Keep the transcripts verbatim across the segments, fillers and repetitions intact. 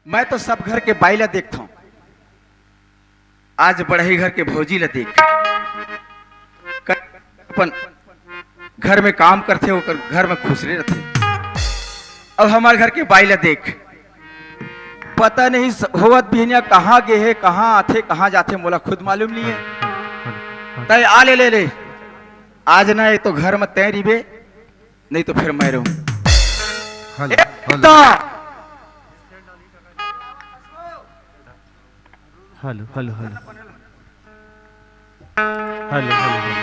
मैं तो सब घर के बाई ला देखथंव, आज बढ़ई घर के भौजी ला देख। क-, अपन घर में काम करथे, ओकर घर में खुसरे रथे। अब हमर घर के बाई ला देख, पता नहीं स-, होवत बिहनिया कहाँ गे हे, कहाँ आथे, कहाँ जाथे, मोला खुद मालूम नहीं है। तय आ ले, ले, ले, आज ना ये तो घर में तय रिबे, नहीं तो फिर मैं रहूं। हेलो, ए, हेलो। तो hello, hello, hello. Hello, hello, hello.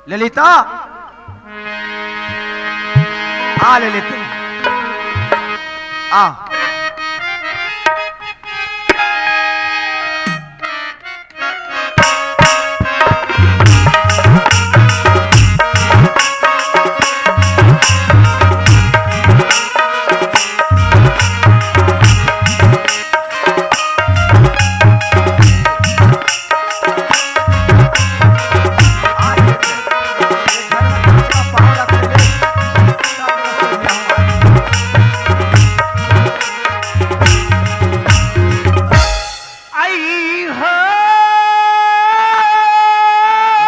Lalita, आ ललिता, आ। आई हो।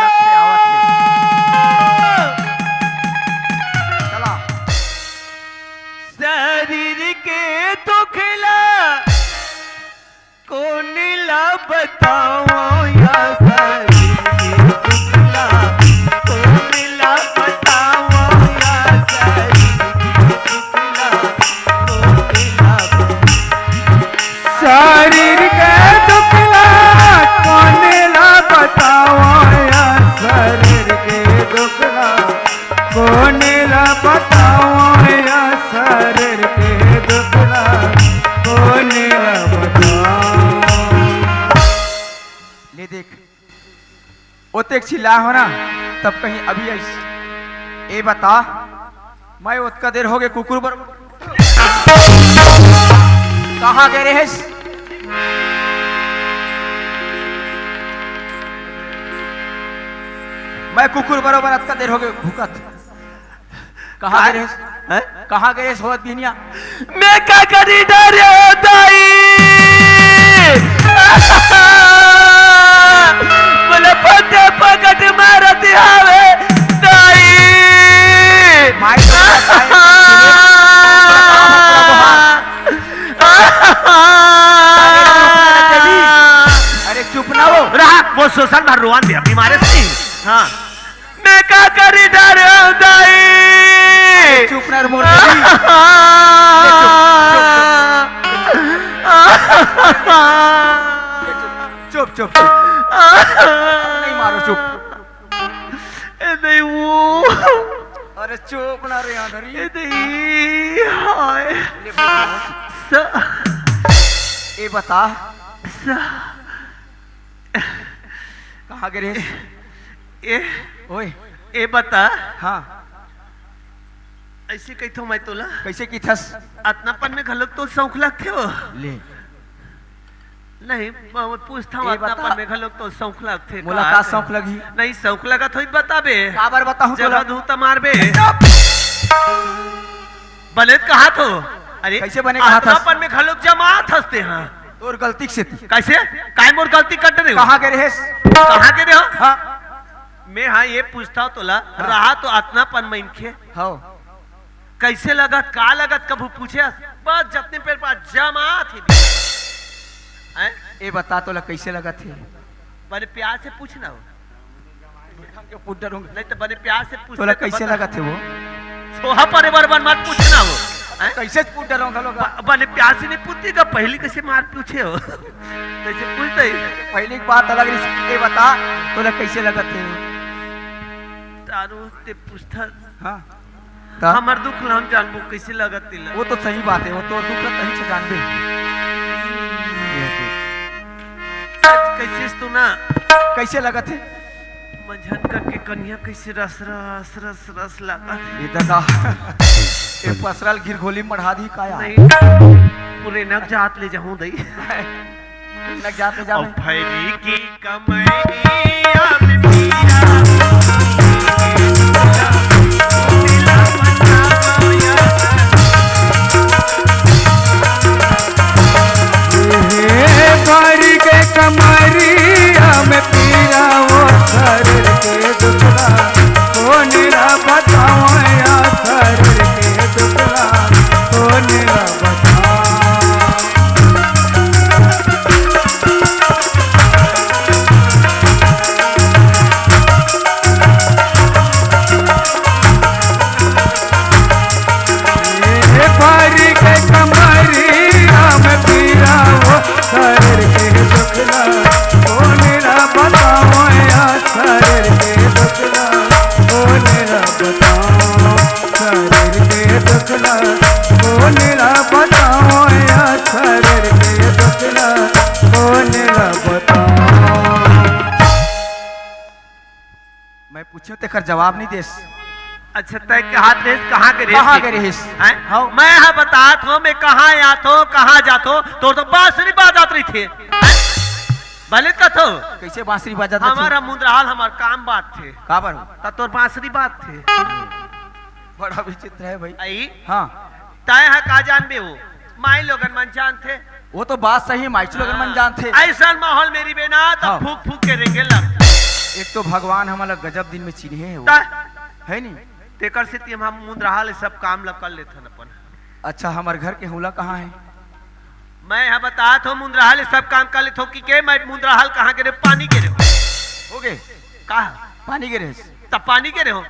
लगथे आवत हे। चला। शरीर के दुखला कोन ला बतावं या शरीर के दुखला, कोन ला बतावं या शरीर के दुखला, कोन ला शरीर के दुखला कोन ला बतावं या शरीर के दुखला, कोन ला बतावं या शरीर के दुखला, कोन ला बतावं। ले देख, ओतेक चिल्ला हो ना, तब कहीं अभी आइस। ए बता, मैं ओतका देर होगे कुकुर बर कहाँ गे रहेस? मैं कुकुर बरोबर अतका देर होगे भूकत। कहाँ गे रहेस? हैं? कहाँ गे रहेस होत बिहनिया? मैं का करी डरे दाई? मोला फटे पकट मारत हावे दाई। माई तो बताए, अरे चुप ना हो। रहा, वो सोशल भर रोवन दे अपनी मारे से। हाँ। मैं का करी डरे दाई? अरे चुप ना रे मोर बेटी। ले चुप, चुप, चुप। चुप, चुप, चुप। नहीं मारो, चुप। ए नहीं वो। अरे चुप ना रे आंधरी। ए नहीं, हाय। ले बेटा। स- ए बता। स- कहाँ गे रहेस? ए, ओए। ए बता। हाँ। ऐसे कहिथो मैं तोला। कैसे कहिथस? अतनापन में घलोक तो शौक लगथे हो। ले। नहीं, मैं पूछता हूँ, ए बता। अतनापन में घलोक तो शौक लगथे मोला का? का शौक लगही? नहीं, शौक लगत होई त बताबे। काबर बताहूँ जगह तोला? धूता मारबे। चुप। बने त कहा थो। अरे, कैसे बने कहा थस? अतनापन में घलोक जमात हस ते, हाँ। तोर गलती के सेती। कैसे? काय मोर गलती कर रहे हो? कहाँ गे रहेस? कहाँ गे रहे हो? हाँ। मैं हाँ ये पूछता हूँ तोला, हाँ। रहा तो अतनापन में इनखे। हाँ। कैसे लगत, का लगत, कभू पूछे? बस जतने पेड़ पर जमात ही। हैं? ए बता तोला कैसे लगत हे? बने प्यार से पूछना हो। के पूछ डरूंगा। नहीं तो बने प्यास से पूछ तोला ले तो कैसे बता। लगत हे वो? सोहा परे बर बन मत पूछना हो। हैं? कैसे पूछ डरूंगा लोग? ब-, बने प्यास से नहीं पूछती का, पहली कैसे मार पूछे हो? कैसे पूछते ही? पहली एक बात अलग रही, ये बता, तोला कैसे लगत हे वो? तारू ते पूछता। हाँ। ता? हमर दुख ला हम जानबो, कैसे लगत तेला? वो तो सही बात है, वो तो दुख ला तहीं से जानबे। सच कैसे तू ना? कैसे लगत हे? मंझन करके कनिया कैसे रस, रस, रस, रस लागत। ए दादा, ए पसरल घिरघोली मढ़ा दी काया? नहीं, पूरे नक जात ले जाहूं दई। नक जात ले जावे। भैरी की कमैया में पिया। दुख ला कोन ला बतावं, या शरीर के दुख ला कोन ला बतावं। मैं पूछेंव तेकर जवाब नहीं देस। अच्छा, तैं कहात रहिस, कहाँ गे रहिस? कहाँ गे रहिस? हैं? हव। मैं हा बतात हंव, मैं कहाँ आत हंव, कहाँ जात हंव, तोर तो बांसुरी बाजत रहिथे। हैं? भले कथो। कइसे बांसुरी बाजत रहिथे? हमर मुंदरहाल, हमर काम बाजथे। काबर हो? त तोर बांसुरी बाजथे। बड़ा विचित्र हे भई। अई? हाँ। तैं हा का जानबे वो? माईलोगन मन जानथे। वो तो बात सही, माईलोगन मन जानथे। अइसन माहौल में रहिबे ना, त हाँ। फूंक फूंक के रेंगे लग। एक तो भगवान हमला गजब दिन में चिन्हे हे वो। त? हे नी? तेकर सेती हम, हम मुंदरहाल सब काम ला कर लेथन अपन। अच्छा, हमर घर के हौला कहाँ हे? मैं हा बतात हंव, मुंदरहाल सब काम कर लेथंव कहिके, मैं मुंदरहाल कहाँ गे रहेंव? पानी गे रहेंव। हो गे? का? पानी गे रहेस? त पानी गे रहेंव।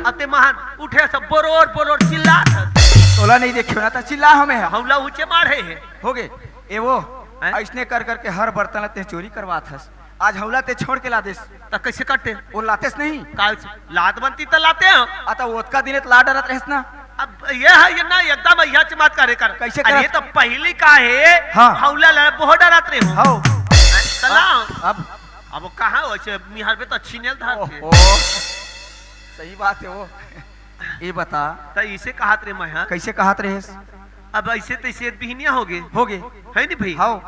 अब तैं महान उठे सब बोरोर बोरोर चिल्लात हस। तोला नहीं देखेंव ना, त चिल्लाहूँ मैं। हौला ऊंचे माढ़े हे। हो गे। ए वो, हैं? अइसने कर करके हर बर्तन ला तैं चोरी करवात हस। आज हौला तैं छोड़ के ला देस। त कइसे करते? वो लातेस नहीं। काल से लात बनती त लातेंव। आ, त ओतका दिन त ला डरत रहेस ना। अब ये हे, ये ना एकदम यह चमत्कार हे कर। कइसे अरे, करत? त पहिली का हे, हाँ। हौला ला बहुत डरत रहेंव। हव। त ला। अब? अब वो कहाँ वइसे निहारबे त छीने ल धरथे। ओहो। सही बात हे वो। ये बता। त इसे कहात रहेंव मैं, हाँ? कइसे कहात रहेस? अब अइसे तइसे बिहनिया हो गे। हो गे। हे नी भई? हव।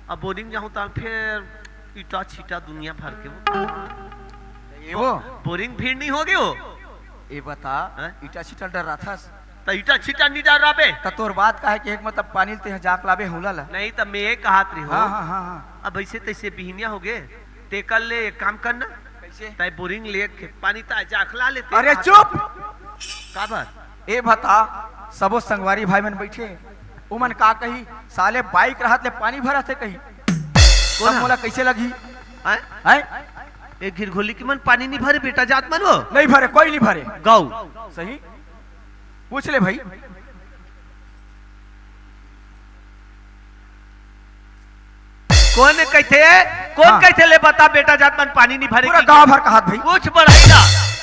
अब बोरिंग जाहूँ त फेर ईटा छीटा दुनिया भर के। ए वो। बोरिंग भीड़ नहीं हो गे वो। ए बता, हैं? ईटा छीटा डराथस? त ईटा छीटा नहीं डराबे। त तोर बात का हे कि एक मतलब पानी ल तैं हा जाके लाबे हौला ला। नहीं त मैं ये कहात रहेंव। हाँ, हाँ, हाँ, हाँ। अब अइसे तइसे बिहनिया हो गे, तेकर ले एक काम करना। कइसे? तैं बोरिंग ले के पानी त जाके ला लेते। अरे चुप! काबर? ए बता, सबो संगवारी भाई मन बइठे, ओमन का कही, साले बाइक रहत ले पानी भरत हे कही। कोन तब हा? मोला कइसे लगही? हैं? हैं? ए घिरघोली के मन पानी नहीं भरे बेटा जात मन वो? नहीं भरे, कोई नहीं भरे। गऊ। सही? पूछ ले भई। कोन कहिथे? कोन हाँ। कहिथे ले बता बेटा जात मन पानी नहीं भरे पूरा कि गाँव भर कहात भई। कुछ बढ़ई ना।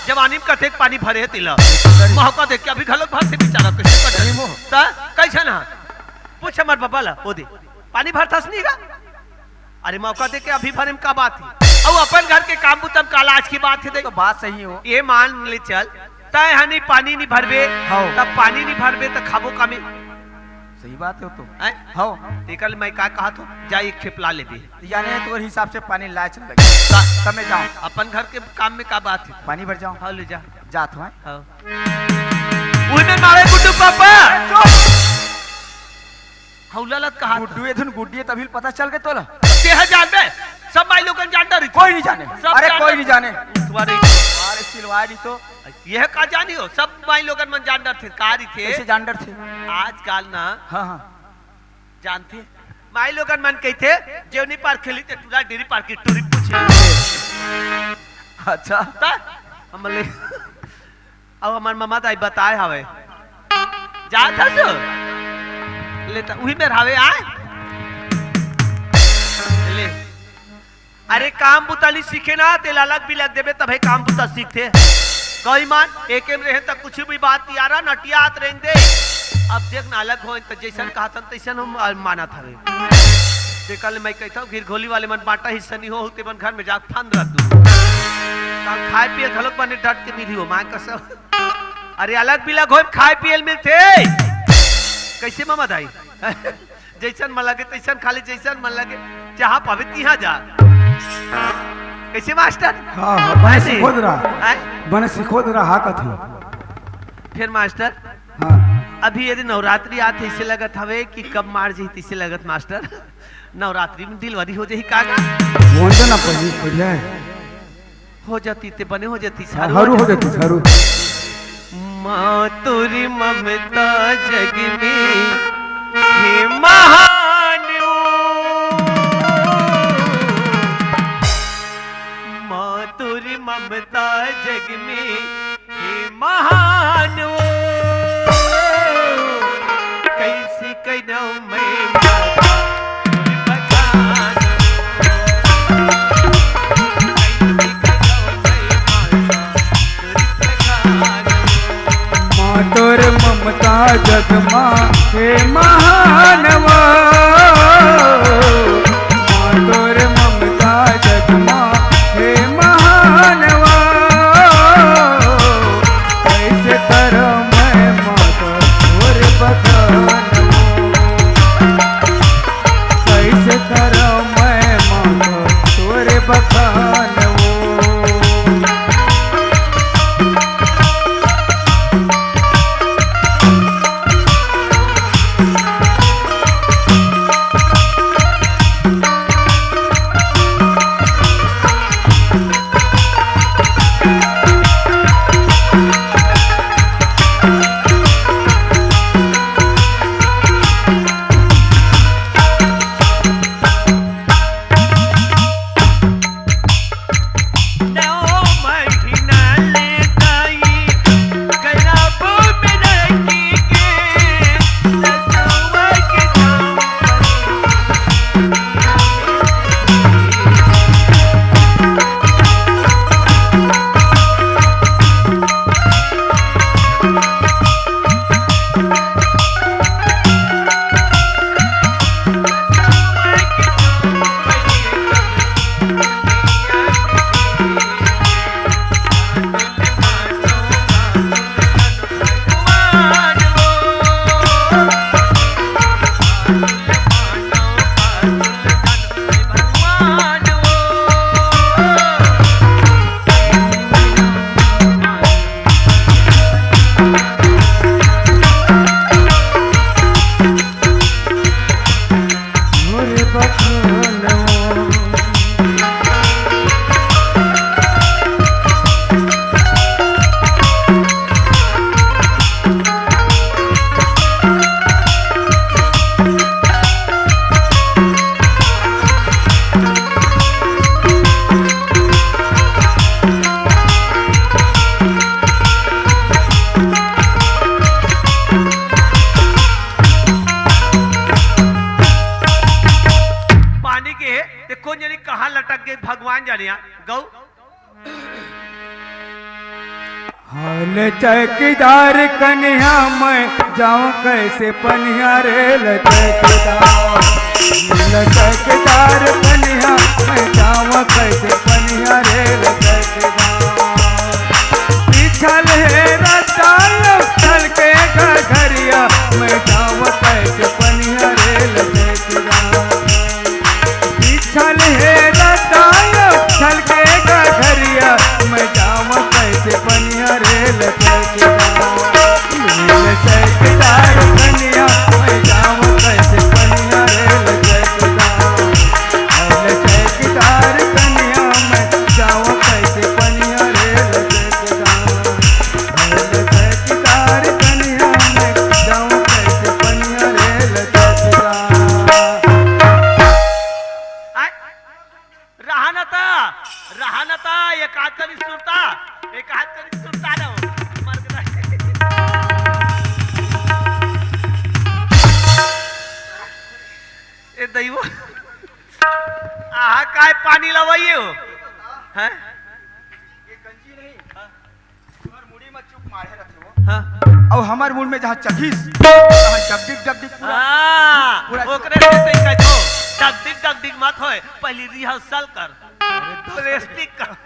जवानी में कथे पानी भरे हे तिला। अरे। मौका देख के अभी घलोक भरथे बेचारा, कइसे कर अरे वो। त कइसे ना? पूछ हमर बबा ला, ओ दे। पानी भरथस नहीं गा? अरे मौका देख के अभी भरे में का बात हे? अउ अपन घर के काम बुता में का लाज के बात हे दे? तो बात सही हो। ये मान ले चल, तैं हा नहीं पानी नहीं भरबे, हव। तब पानी नहीं भरबे त खाबो का में? सही बात हे वो तो। हैं? हव। तेकर ले मैं का कहात हंव, जा एक खेप ला लेबे। याने तोर हिसाब से पानी लाए चल लगे। त-, त मैं जाहूँ। अपन घर के काम में का बात हे? पानी भर जाहूँ। हव, ले जा। जात हंव। हव। उही में मारे गुड्डू पापा। चुप। हौला लत कहा गुड्डू, ये धुन गुड्डी हे, तभी पता चल के तोला। तेहा जानबे, सब माईलोगन जान डरिस। कोई नहीं जाने। सब अरे जान कोई डर-, नहीं जाने। तुम्हारे अरे सिलवारी तो। ये का जानी हो, सब माईलोगन मन जान डरथे, का रहिथे। कइसे जान डरथे? आजकल ना हाँ, हाँ। जानथे, माईलोगन मन कहिथे, जेवनी पार खेली ते टूरा डेरी पार की टूरी पूछे। अच्छा। त हमन ले, अब हमर ममा दाई बताए हवे, जात हस? ले त उही मेर हवे आय। ले। अरे काम बुता नी सीखे ना, तेला अलग बिलग देबे तभे काम बुता सीखथे। कई मान, एके में रहे त कुछ भी बात तियारा नटियात रेंग दे। अब देख ना अलग होए त जइसन कहथन तइसन हम मानत हवे। तेकर ले मैं कहिथंव घिरघोली वाले मन बांटा हिस्सा नहीं हो, तेमन घर में जाके फंद रह तू। त खाए पिए घलोक बने डट के मिलही हो, माय कसम। अरे अलग बिलग होए खाए पिए ल मिलथे। कइसे ममा दाई? जइसन मन लगे तइसन खा ले, जइसन मन लगे जहाँ पावे तिहाँ जा। कइसे मास्टर? हाँ, हाँ, बने हैं? सिखोद रहा। हैं? बने सिखोद रहा कथू। फिर मास्टर, हाँ। अभी यदि नवरात्रि आत हे, इसे लगत हवे कि कब मार जही, तिसे लगत मास्टर। नवरात्रि में delivery हो जही का गा? मोहन तो ना पहली बढ़िया है। हो जाती ते बने हो जाती, हाँ, हरू हरू हो जाती, हरू। माँ तोरी ममता जग में हे महान ओ। माँ तोरी ममता जग में हे महान ओ, कइसे कहिनों मैं माता बखान ओ, कइसे कहिनों मैं माता बखान ओ। माँ तोर ममता जग मा हे महानवा, माँ तोर ममता जग मा हे महानवा। कैसे करम मैं माता तोर बखानवा, कैसे करम मैं माता तोर बखानवा। पानी के हे, ते कोन जनी कहाँ लटक गे, भगवान जाने। गौ। हाल चौकीदार कन्हा, मैं जाऊं कैसे पनिया रे ल चौकीदार। ल चौकीदार कन्हा, मैं जाऊं कैसे पनिया रे ल चौकीदार। पिछल हे रस्ता, चल के घरिया, मैं जाऊं कैसे पनिया रे ल चौकीदार। पिछल हे रस्ता, चल के घरिया, मैं जाऊं कैसे पनिया रे ल चौकीदार। ल चौकीदार कन्हा, मैं जाऊं कैसे पनिया रे ल चौकीदार। ल चौकीदार कन्हा, मैं जाऊं कैसे पनिया रे ल चौकीदार। ल चौकीदार कन्हा, मैं जाऊं कैसे पनिया रे ल चौकीदार। आय, रहा न ता, रहा न ता, एक आध कनी सुरता, एक आध कनी सुरता न हो। मर गया। ए दैवो, आहा, काय पानी लवाइए हो? हैं? ये गंजी नहीं। हाँ। हमर मुड़ी में चुप मारे रखे हो। हाँ। अउ हमर मुड़ में जहाँ चघिस, तहाँ डगडिग, डगडिग पूरा, हाँ, पूरा ओकरे से तैं कहत हो, डगडिग, डगडिग मत होय, पहली rehearsal कर, अरे, practice कर।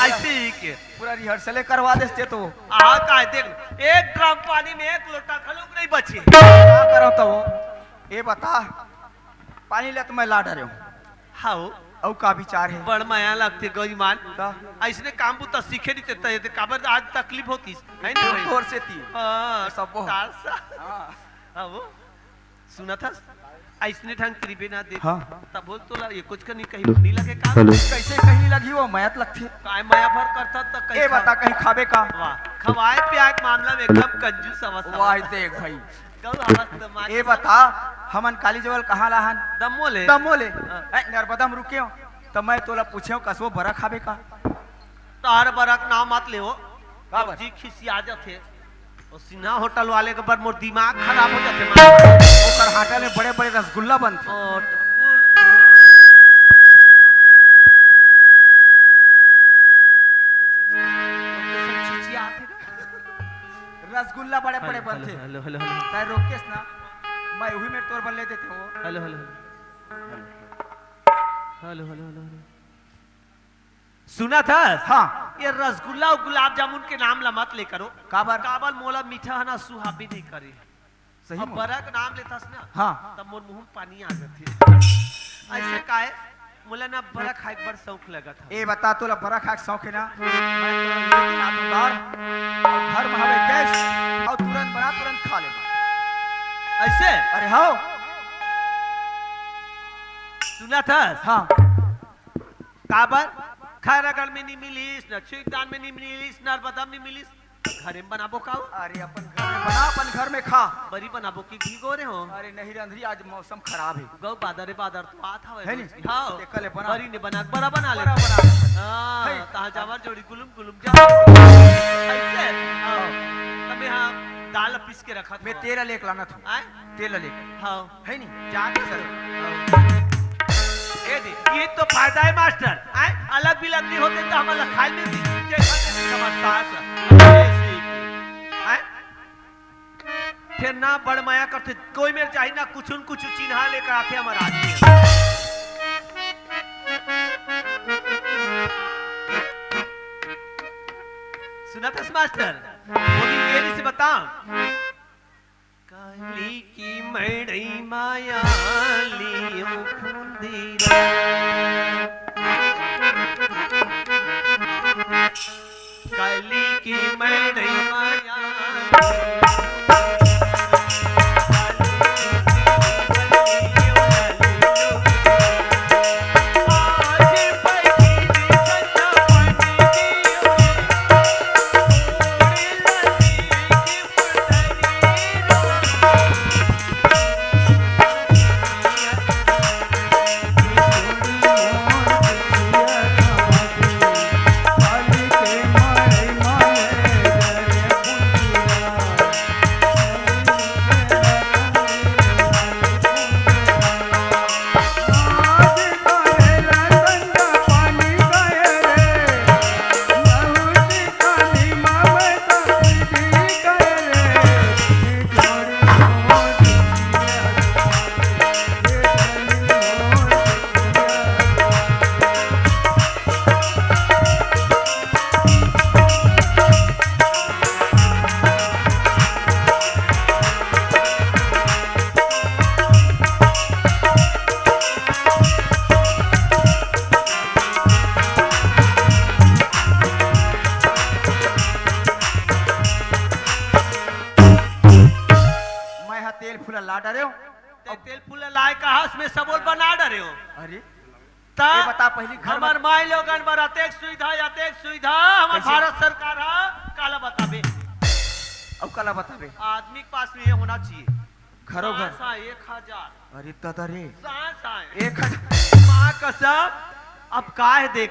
ऐसे ही के। पूरा rehearsal करवा देते तो। आ, काय देख, एक drum पानी में एक लोटा घलोक नहीं बची। का करव तो? ये बता, पानी ले तो मैं ला डरे हूँ। हाओ। अउ का विचार हे? बड़ मया लगथे गौरी मान। का? अइसने काम बुता सीखे नहीं ते, ते काबर आज तकलीफ होतिस, है नहीं भाई? तोर सेती। हाँ, सब वो। तारसा। हाँ। हाँ वो। सुनत हस? अइसने ढंग के रिबे ना दे। हाँ। तब बोल तोला ये कुछ का नहीं कहीं हेलो। नहीं लगे का? हेलो। कैसे कहीं लगही वो मया त लगथे। काय मया भर करथा त कहीं ए खा- बता कहीं खाबे का? वाह, खवाए पियाए के मामला में एकदम कंजूस अवस्था। वाह, देख भाई। गौ अवस्था मार ए बता, हमन काली जवल कहाँ लाहन? दम्मो ले। दम्मो ले। हाँ। ए, नर्मदा में रुके हो, त मैं तोला पूछे हूँ, कसो बरा खाबे का? तार बरा के नाम मत ले हो। काबर? जी खिसिया जाथे। ओ सिन्हा होटल वाले के बर मोर दिमाग खराब हो जाथे मार। ओकर होटल में बड़े-बड़े रसगुल्ला बनथे। ओ, तो कुल- चिचिया आथे ना। रसगुल्ला गुल्ला बड़े बड़े बनथे। Hello, hello, hello. तैं रोकेस ना, मैं उही मेर तोर बर ले देते हो। Hello, hello, hello. Hello, hello, hello, hello. सुनत हस? हाँ। ये रसगुल्ला अउ गुलाब जामुन के नाम ला मत ले करो। काबर? काबर मोला मीठा ह ना सुहाबे नहीं करे। सही अब में? बरा के नाम लेथस ना, हाँ। तब मोर मुंह में पानी आ जाथे। ऐसे काहे? मोला ना बरा खाए के बड़ शौक लगत हे। ए बता, तोला बरा खाए के शौक हे ना? मैं तोला लेके आथंव दार, अउ घर में हवे गैस, अउ तुरंत बना, तुरंत खा ले। ऐसे? अरे हाँ। सुनत हस? हाँ। काबर? खैरागढ़ में नहीं मिलिस, न छिकदान में नहीं मिलिस, नर्मदा में नहीं मिलिस, घरे में बनाबो का हो? अरे अपन घर में बना, अपन घर में खा। बरी बनाबो कि भिगोरे हो? अरे नहीं रे अंधरी, आज मौसम खराब हे। गौ बादर रे बादर तो आत हवे है नी? रोज। हाँ। तेकर ले बना। बरी ने बना, बरा बना ले। बरा बना ले। हाँ, है। तहाँ जावर जोड़ी गुलुम गुलुम जा। ऐसे? हाँ। तब मैं हाँ दाल पीस के रखा था। मैं तेल लेके लाना था। आय? तेल लेके। हाँ। है नी? जाके सर। ए दे, ये तो फायदा है मास्टर। आय, अलग बिलग नहीं होते तो हम अलग खाए मिलती। जैसा तेरी समझदार सर। आय? फिर ना बड़ माया करते, कोई मेर चाही ना कुछ न कुछ चिन्हा लेकर आते हमारा आदमी। सुनत हस मास्टर? वो दिन देरी से बता। काली की मड़ई माया लियो खुंदीरा। काली की मड़ई माया मैं हा तेल फूला ला डरेव। ते तेल फूला लाए कहा, उसमें सबोल बना डरेव। अरे, त ये बता, पहली घर हमर में माई लोगन बर अतेक सुविधा, अतेक सुविधा, हमर कैसे? भारत सरकार ह, काला बताबे? अब काला बताबे? आदमी के पास में ये होना चाहिए। घरों घर। सांस आए एक हजार। अरे दादा रे। सांस आए। एक हजार। माँ कसम, अब काहे देख,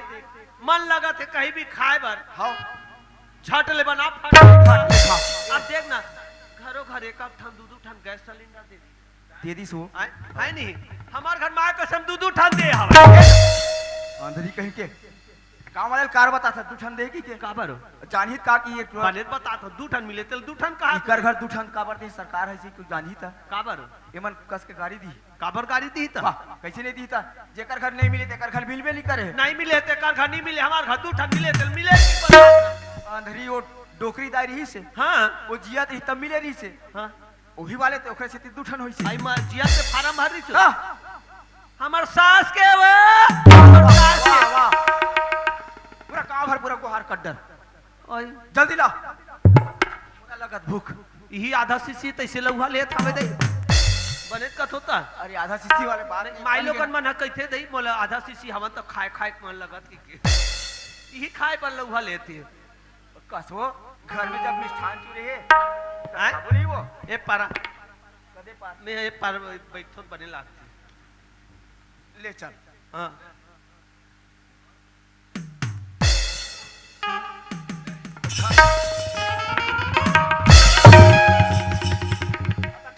मन लगत हे कहीं भी खाए बर। हाँ। झट ले बना, फट ले खा। फट ले खा। अब देख ना, घरों घर एक एक ठन, दू दू ठन गैस सिलेंडर दे दी। दे दिस वो। आय, आय नहीं। हमार घर माँ कसम दू दू ठन दे हवे। अंधरी कहीं के। काम वाले कार बता था, दू ठन दे की के? काबर हो? जानही का कि ये टुरा बने बता था, दू ठन मिले तेल दू ठन कहा? इकर घर दू ठन काबर दे सरकार है, से क्यों जानही था? काबर हो? एमन कस के गाड़ी दी। काबर गाड़ी दी था? वाह, कैसे नहीं दी था? जेकर घर नहीं मिले, तेकर घर मिलबे नहीं करे। नहीं मिले, तेकर घर नहीं मिले, हमार घर दू ठन मिले, तेल मिले नहीं बता। अंधरी वो डोकरी दाई रही से। हाँ। वो जिया रही तब मिले रही से। हाँ। वही वाले ते ओकरे सेती दू ठन होइस। आई माँ, जिया के फार्म भर रही। हाँ। हमर सास के वो, हमर सास के। वाह, वाह। पूरा गांव भर पूरा गोहार कड्डर। ओए। जल्दी ला। पूरा लगत भूख। इही आधा सीसी तैसे लउहा लेत हवे दे। बने कथो ता। अरे आधा सीसी वाले बात नहीं, माई बन लोगन गया। मन ह कहिथे दे, मोला आधा सीसी हमन तो खाए खाए के मन लगत कि के। इही खाए बर लउहा लेत हे। कसो, घर में जब मिष्ठान चूरे हे, आय? खाबो नहीं वो। ए पारा। कदे पार? मैं ए पार बैठो बने लागथे। ले चल। हाँ।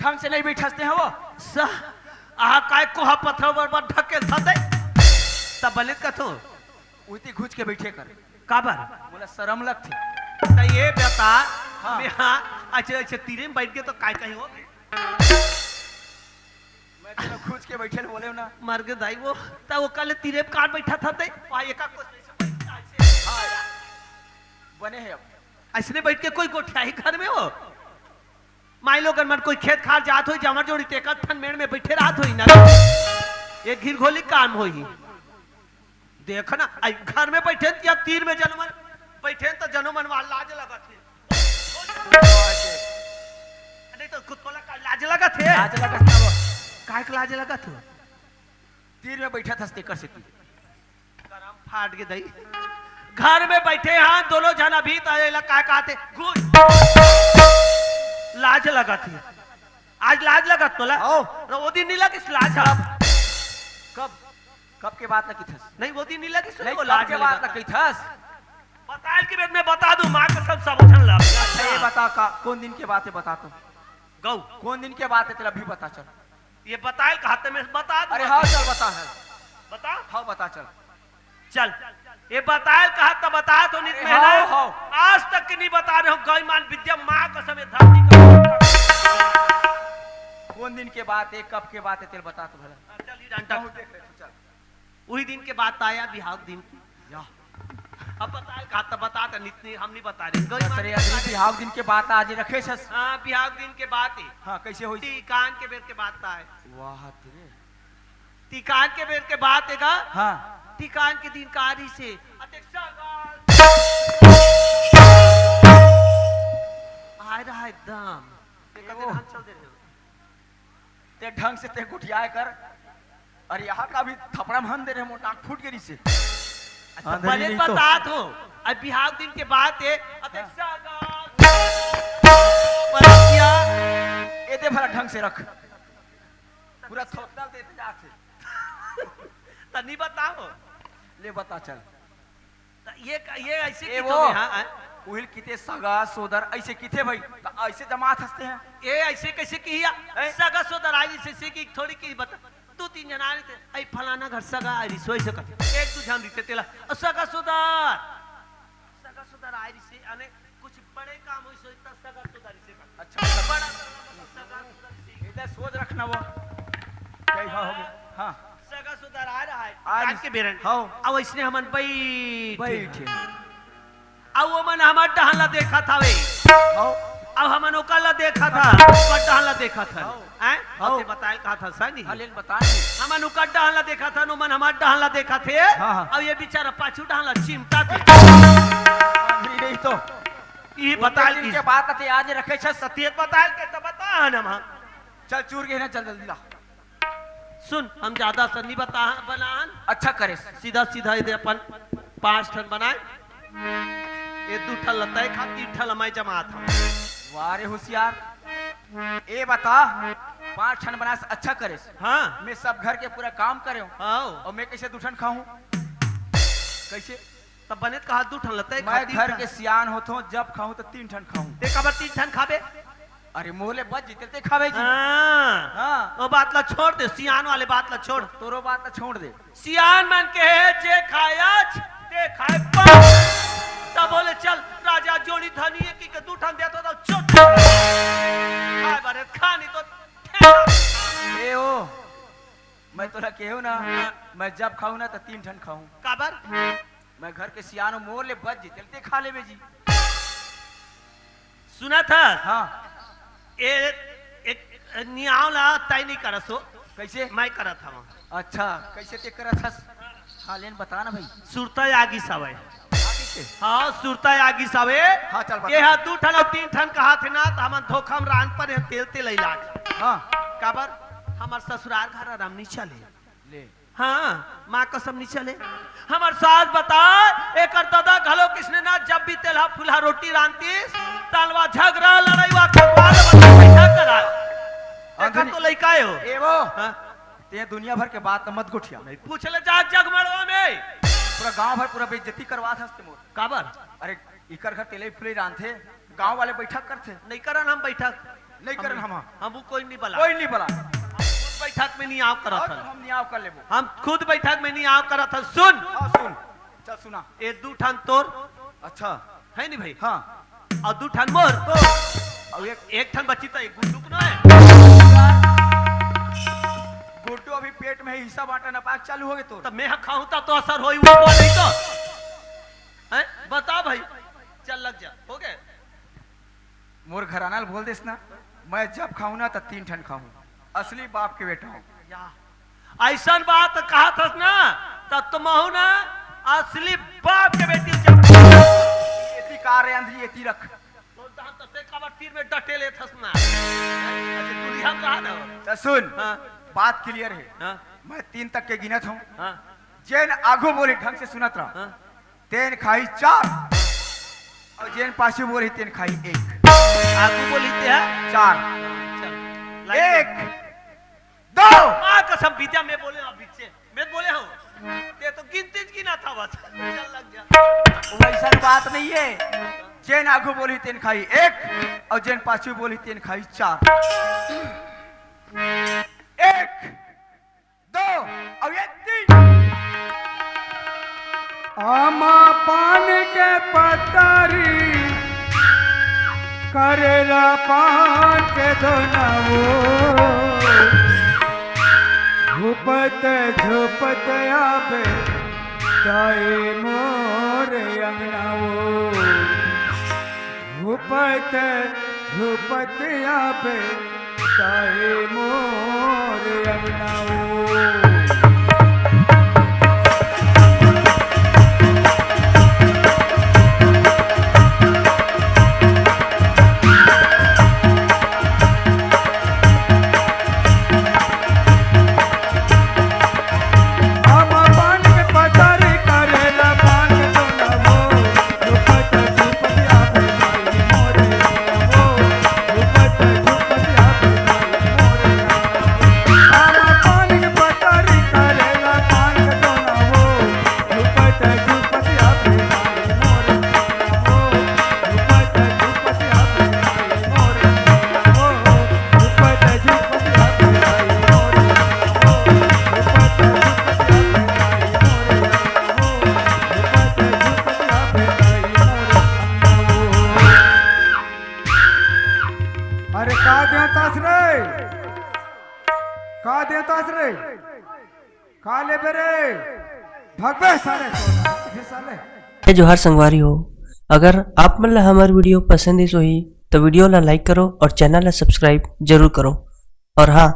ढंग से नहीं बैठसते हैं वो। सा, आ काय कोहा पत्थर बर बर ढकेल था दे। तब बने कथो। उती घुच के बैठे कर। काबर? मोला शरम लगथे। त ये बता, हाँ। मैं, हाँ, अच्छा, अच्छा, तीरे में बैठ के तो काय कही हो? मैं तो खुद के बैठे बोले ना। मर गे दाई वो, त वो कल तीरे में काट बैठा था ते, वहाँ एका कुछ नहीं समझ। हाँ, बने है अब। अइसने बैठ के कोई गोठियाही घर में हो? माई लोगन मन कोई खेत खार जात होई, जामर जोड़ी ते एक ठन मेड़ में बैठे रहत होई ना। ये घिरघोली काम होई। देख ना, आई घर में बैठे या तीर में जनमन बैठे त जनमन वाला लाज लगत हे। नहीं तो कुत्तोला का लाज लगत हे। लाज लगत ना वो। काय के लाज लगत हो? तीर में बैठा था तेकर से तू। करम फाट के दई। घर में बैठे हैं दोनों जन, अभी तो ये लगा कहते घुस। लाज लगत हे। आज लाज लगत तोला? आओ। तो वो दिन नहीं लगिस लाज अब। कब? कब के बात ना किथस? नहीं, वो दिन नहीं लगिस, नहीं, वो कब लाज के बात लगत। ना किथस? बताए के बेर में बता दूं, माँ कसम सब उठन लग। अच्छा, ये बता का, कौन दिन के बात है, बता तो। गौ। कौन दिन के बात है, तेरा अभी बता चल। ये बताए कहा ते मैं बता दूं। अरे हाँ, चल बता है। बता। हाँ, बता चल। चल, ये बताए कहा त बता तो नित अरे महीना। हाँ, हाँ। आज तक के नहीं बता रहे हो, गौ मान विद्या माँ कसम ये धरती का। कौन दिन के बात है, कब के बात है, तेल बता तो भला। हाँ, चल, ये डंडा। बहुत देख रहे थे, चल। वही दिन के बात आया, बिहाव दिन की। या। अब बताए कहा त बता तो नित नहीं, हम नहीं बता रहे। गौ मान अरे, विद्या अरे, बिहाव दिन के बात आज रखे छस। हाँ, बिहाव दिन के बात है। हाँ, कैसे होई? टीकान के बेर के बात आए। वाह तेरे। टीकान के बेर के बात एगा। हाँ। टीकान के दिन कारी से अतेक सगा आय रहा एकदम। ते कते ओह। ढंग चल दे रहे हो। ते ढंग से ते गुठियाए कर। अरे यहाँ का भी थपड़ा में हन दे रहे, मोर नाक फूट गे रिसे। अच्छा, अंधेरी बने नहीं तो। बतात हो। अब बिहाव दिन के बात है, अतेक हाँ। सगा परसिया। ए दे भला ढंग से रख। पूरा थोपड़ा देते जाते। तनी बताओ। ले बता चल। त ये क-, ये ऐसे ए की वो। तो हाँ, हाँ। उहिल किते सगा सोदर ऐसे किथे भाई? त ऐसे जमात हंसते हैं। ए ऐसे कैसे किया? हैं? सगा सोदर आई जैसे, जैसे कि थोड़ी की बता। दो तीन जना आए थे, "ऐ फलाना घर सगा आई रिसोई से कर।" एक दू झन रिते तेला, "ओ सगा सोदर।" सगा सोदर आई रिसे, अने कुछ बड़े काम होई सोई त सगा सोदर से कर। अच्छा, मतलब बड़ा सगा सोदर से। इधर सोच रखना वो। कई हाँ हो गया। हाँ। सगा सोदर आ रहा है। आज काट के बेरन। हाँ। अब इसने हमन बैठ बैठे। अब वो मन हमार डहन ला देखत हवे। हाँ। अब हमन ओकर ला देखत हन, ओकर डहन ला देखत हन। हाँ। हैं? हाँ। अउ ते बताए ल कहा था, सही नहीं? हाँ, लेकिन बता नहीं। हमन ओकर डहन ला देखत हन, ओमन हमार डहन ला देखत हे। हाँ, हाँ। अब ये बेचारा पाछू डहन ला चिमटा थे। अभी नहीं तो। ये वो बताए दिन की के बात ते आज रखे छस। सतियत बताए के तो बता हन हम। चल चूर के ना, चल जल्दी ला। सुन, हम ज्यादा सन नहीं बता, बनान। अच्छा करे। सीधा सीधा इधर अपन पांच ठन बनाए। ये दू ठन लताए खा, तीन ठन लमाए जमात हम। वाह रे होशियार। ए बता, पांच ठन बनाए से अच्छा करे। हाँ। मैं सब घर के पूरा काम करे हूँ। हाँ। और मैं कैसे दू ठन खाऊं? कैसे? तब बने त कहा दू ठन लताए खा, मैं तीन घर ठन। के सियान होत हूँ, जब खाऊं तो तीन ठन खाऊं। ते काबर तीन ठन खाबे? अरे मोले बच जीते ते खाबे जी। हाँ। हाँ। वो बात ला छोड़ दे, सियान वाले बात ला छोड़। तोरो बात ला छोड़ दे। सियान मन के हे जे खाए आज, ते खाए पाँच। तब बोले चल राजा जोड़ी धनी है कि के दू ठन दे तो, तो चुप। खाए बारे खा नहीं तो ठेला। ए ओ, मैं तोला केहू ना, मैं जब खाऊं ना तो तीन ठन खाऊं। काबर? मैं घर के सियान हूँ, मोर ले बच जीते ते खा लेबे जी। सुनत हस? हाँ। ए, एक नियाव ला तय नहीं करस हो। कैसे? मैं करत हवं। अच्छा, कैसे ते करत हस? हाँ, लेन बता ना भाई। सुरता आगी सवय। आगी से? हाँ, सुरता आगी सवय। हाँ, चल बता। ये हा दू ठन अउ तीन ठन कहा थे ना, त हमन धोखा में रान पर हे, तेल तेल इलाज। हाँ। काबर? हमर ससुरार घर आराम नहीं चले। ले। हाँ, माँ कसम नहीं चले। हमर सास बता, एकर दादा घलो किसने ना, जब भी तेलहा फुलहा रोटी रांधतीस, तलवा झगड़ा, लड़ाई वा करवा ले, बता पैसा करा। देखा अंधरी। तो लइका हो। ए वो। हाँ। ते दुनिया भर के बात मत गोठिया। नहीं पूछ ले जा जग मड़वा में। पूरा गांव भर पूरा बेइज्जती करवा हंसते मोर। काबर? अरे, इकर घर तेलई फुलई रांधथे, गांव वाले बैठक करथे। नहीं करन हम बैठक। नहीं करन हम। हम वो कोई नहीं बला। कोई नहीं बला। हम खुद बैठक में नहीं आव करत और हन। हम नहीं आव कर लेबो। हम खुद बैठक में नहीं आव करत हन। सुन। हाँ, सुन। चल सुना। ये दू ठन तोर। अच्छा। है नहीं भाई? हाँ। अउ दू ठन मोर। अउ एक, एक ठन बची त एक गुड्डू के ना हे। गुड्डू अभी पेट में हे, हिस्सा बांटा ना पाक चालू होगे तोर। त मैं ह खाहूं त तो असर होई, वो नहीं तो। हैं? बता भाई, चल लग जा, होगे। मोर घराना ल बोल देस ना, मैं जब खाहूं ना त तीन ठन खाहूं। असली बाप के बेटा हूं। या, अइसन बात कहत हस ना, त तुमहू ना असली बाप के बेटी जब एती का रे अंधरी, एती रख। बोलता हम त ते काबर तीर में डटे लेत हस ना। अच्छा, तू ध्यान रहा ना। त सुन, हाँ। बात clear हे। हाँ। मैं तीन तक के गिनत हूं। हाँ। जेन आगू बोली ढंग से सुनत रह। हाँ। तेन खाही चार, अउ जेन पाछू बोली तेन खाही एक। आगू बोली ते हे? चार। चल। लाइन एक, में। दो। माँ कसम, विद्या मैं बोले हूँ, पीछे मैं बोले हूँ। ते तो गिनती च गिना था बस। चल लग जा। वइसन बात नहीं हे। जेन आगू बोली तेन खाही एक, अउ जेन पाछू बोली तेन खाही चार। एक, दो, अउ ये तीन। आमा पान के पतरी, करेला पान के दोनवो, झुपत झुपत आबे ताई मोर अंगनवो। झुपत झुपत आबे ताई मोर अंगनवो। अरे का देवतास रे? का देवतास रे? का लेबे रे? भगबे साले, साले। जय जोहार संगवारी हो, अगर आप मन ला हमर video पसंद आइस होही, तो video ला like करो और channel ला subscribe जरूर करो। और हाँ,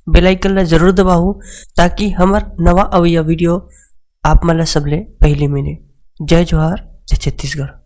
bell icon ला जरूर दबाहू, ताकि हमर नवा अवइया video आप मन ला सबले पहली मिले। जय जोहार, जय छत्तीसगढ़।